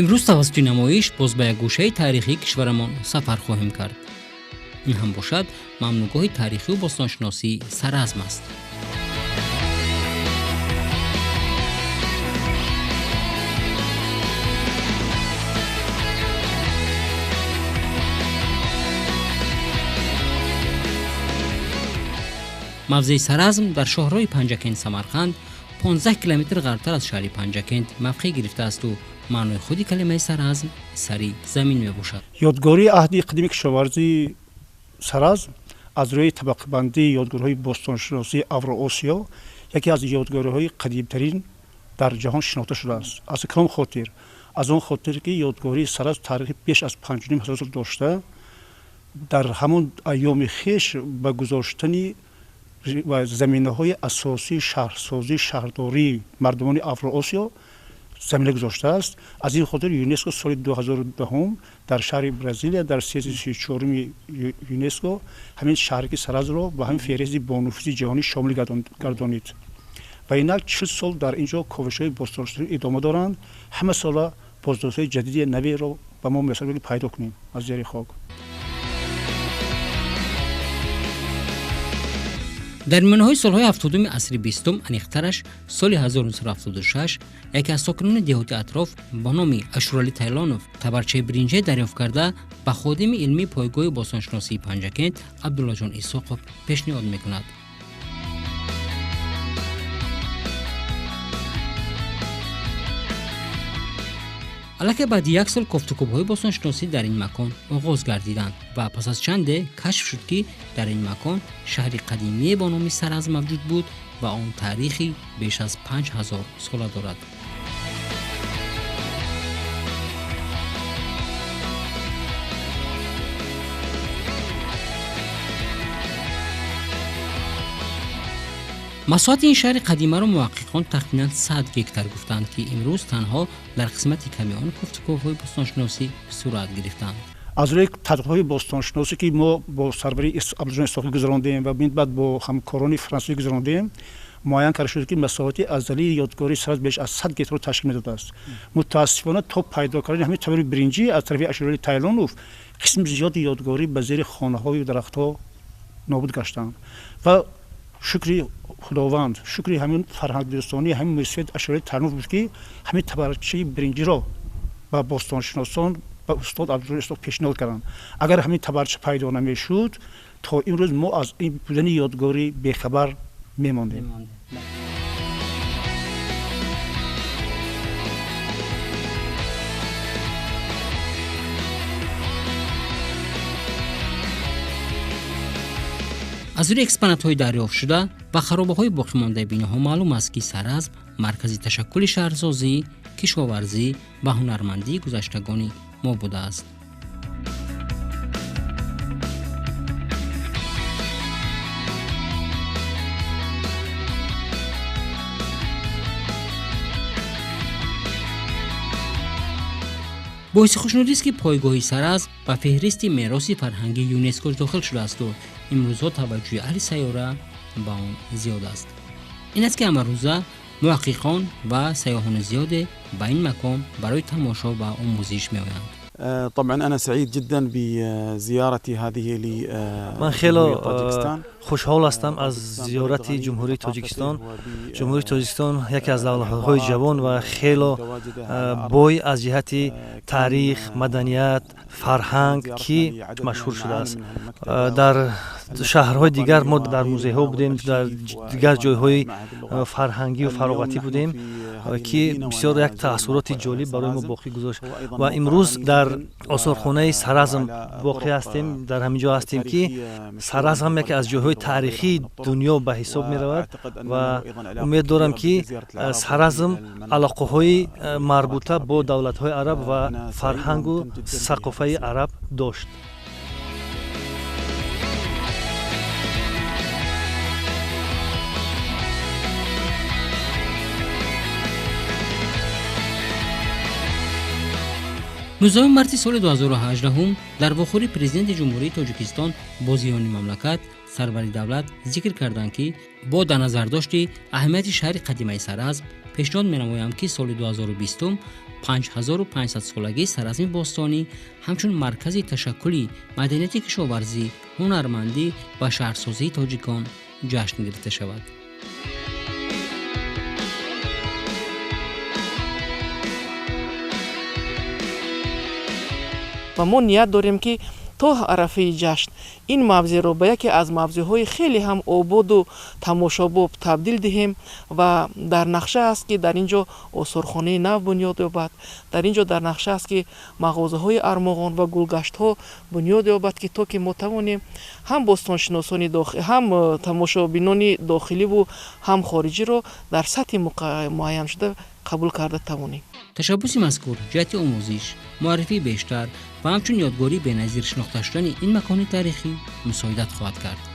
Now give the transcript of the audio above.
Имрӯз тавассути намоиш боз ба як гӯшаи таърихии кишварамон сафар хоҳем кард. Ин ҳам бошад мамнӯъгоҳи таърихию бостоншиносии Саразм аст. Мавзеи Саразм дар шоҳроҳи Панҷакент Самарқанд 15 километр ғарбтар аз шаҳри Панҷакент мавқеъ гирифтаасту маънои худи калимаи Саразм сари замин мебошад. Ёдгории аҳди қадими кишоварзии Саразм аз рӯи табақабандии ёдгориҳои бостоншиносии Авроосиё яке аз ёдгориҳои қадимтарин дар ҷаҳон шинохта шудааст. Аз кадом хотир? Аз он хотир, ки ёдгории Саразм таърихи беш аз 5,5 ҳазор сол дошта, дар ҳамон айёми хеш ба гузоштани ва заминаҳои асосии шаҳрсозӣ, шаҳрдории мардумони Авроосиё замина гузоштааст. Аз ин хотир ЮНЕСКО соли 2010 дар шаҳри Бразилия дар съезди 34-уми ЮНЕСКО ҳамин шаҳраки Саразмро ба ҳамин феҳристи бонуфузи ҷаҳонӣ шомил гардонид. Ва инак 40 сол дар ин ҷо ковишҳои бостоншиносӣ идома доранд. Ҳама сола боздоштҳои ҷадиди наверо ба мо муяссар ки пайдо кунем аз зери хок. Дар миёнаҳои солҳои 70-уми асри 20-ум, аниқтараш соли 1976, яке аз сокинони деҳоти атроф бо номи Ашуралӣ Тайлонов табарчаи биринҷае дарёфт карда, ба ходими илмии пойгоҳи бостоншиносии Панҷакент Абдуллоҷон Исоқов пешниҳод мекунад. Аллакай баъди як сол кофтукӯбҳои бостоншиносӣ дар ин макон оғоз гардиданд ва пас аз чанде кашф шуд, ки дар ин макон шаҳри қадимие бо номи Саразм мавҷуд буд ва он таърихи беш аз 5000 сола дорад. Масоҳати ин шаҳри қадимаро муҳаққиқон тахминан 100 гектар гуфтанд, ки имрӯз танҳо дар қисмати ками он кофтуковҳои бостоншиносӣ сурат гирифтанд. Аз рӯи тадқиқотҳои бостоншиносӣ, ки мо бо сарварии Абдулҷон Исоқӣ гузарондем ва баъд бо ҳамкорони франсузӣ гузарондем, муайян карда шуд, ки масоҳати азалии ёдгории Саразм беш аз 100 гектарро ташкил медодааст. Мутаассифона, то пайдо кардани ҳамин табари биринҷӣ аз тарафи Ашурали Тайлонов, қисми зиёди ёдгорӣ ба зери хонаҳою дарахтҳо нобуд гаштанд. Ва шукри Худованд, шукри ҳамин фарҳангдӯстонии ҳамин муассисаи Ашурали Тайлонов буд, ки ҳамин табарчаи биринҷиро ба бостоншиносон, ба устод Абдулҷон Исоқ пешниҳод карданд. Агар ҳамин табарча пайдо намешуд, то имрӯз мо аз ин будани ёдгорӣ бехабар мемондем. Аз рӯи экспонатҳои дарёфтшуда ва харобаҳои боқимондаи биноҳо маълум аст, ки Саразм маркази ташаккули шаҳрсозӣ, кишоварзӣ ва ҳунармандии гузаштагони мо будааст. Боиси хушнудист, ки пойгоҳи Саразм ба феҳристи мероси фарҳангии ЮНЕСКО дохил шудаасту имрӯзҳо таваҷҷӯҳи аҳли сайёра ба он зиёд аст. Ин аст, ки ҳамарӯза муҳаққиқон ва сайёҳони зиёде ба ин макон барои тамошо ва омӯзиш меоянд. طبعا أنا سعيد جدا بزيارتي هذه Ман хело хушҳол ҳастам аз зиёрати Ҷумҳурии Тоҷикистон. Ҷумҳурии Тоҷикистон яке аз давлатҳои ҷавон ва хело бой аз ҷиҳати таърих, маданият, фарҳанг, ки машҳур шудааст. Дар шаҳрҳои дигар мо дар музейҳо будем, дар дигар ҷойҳои фарҳангию фароғатӣ будем, ки бисёр як таассуроти ҷолиб барои мо боқӣ гузошт. Ва имрӯз дар осорхонаи Саразм воқеъ ҳастем, дар ҳамин ҷо ҳастем, ки Саразм ҳам яке аз ҷойҳои таърихии дунё ба ҳисоб меравад. Ва умед дорам, ки Саразм алоқаҳои марбута бо давлатҳои араб ва фарҳангу сақофаи араб дошт. 19 марти соли 2018 дар вохӯри Президенти Ҷумҳурии Тоҷикистон бо зиёни мамлакат сарвари давлат зикр карданд, ки бо дар назардошти аҳамияти шаҳри қадимаи Саразм Пешниҳод менамоям, ки соли 2020 5500 солагии Саразми бостонӣ ҳамчун маркази ташаккули маданияти кишоварзӣ, ҳунармандӣ ва шаҳрсозии тоҷикон ҷашн гирифта шавад. Ва мо ният дорем, ки то арафаи ҷашн ин мавзеъро ба яке аз мавзеъҳои хеле ҳам ободу тамошобоб табдил диҳем. Ва дар нақша аст, ки дар ин ҷо осорхонаи нав бунёд ёбад, дар ин ҷо дар нақша аст, ки мағозаҳои армуғон ва гулгаштҳо бунёд ёбад, ки то ки мо тавонем ҳам бостоншиносони, ҳам тамошобинони дохиливу ҳам хориҷиро дар сатҳи муайяншуда қабул карда тавонем. Ташаббуси мазкур ҷиҳати омӯзиш, муаррифии бештар ва ҳамчун ёдгории беназир шинохта шудани ин макони таърихӣ мусоидат хоҳад кард.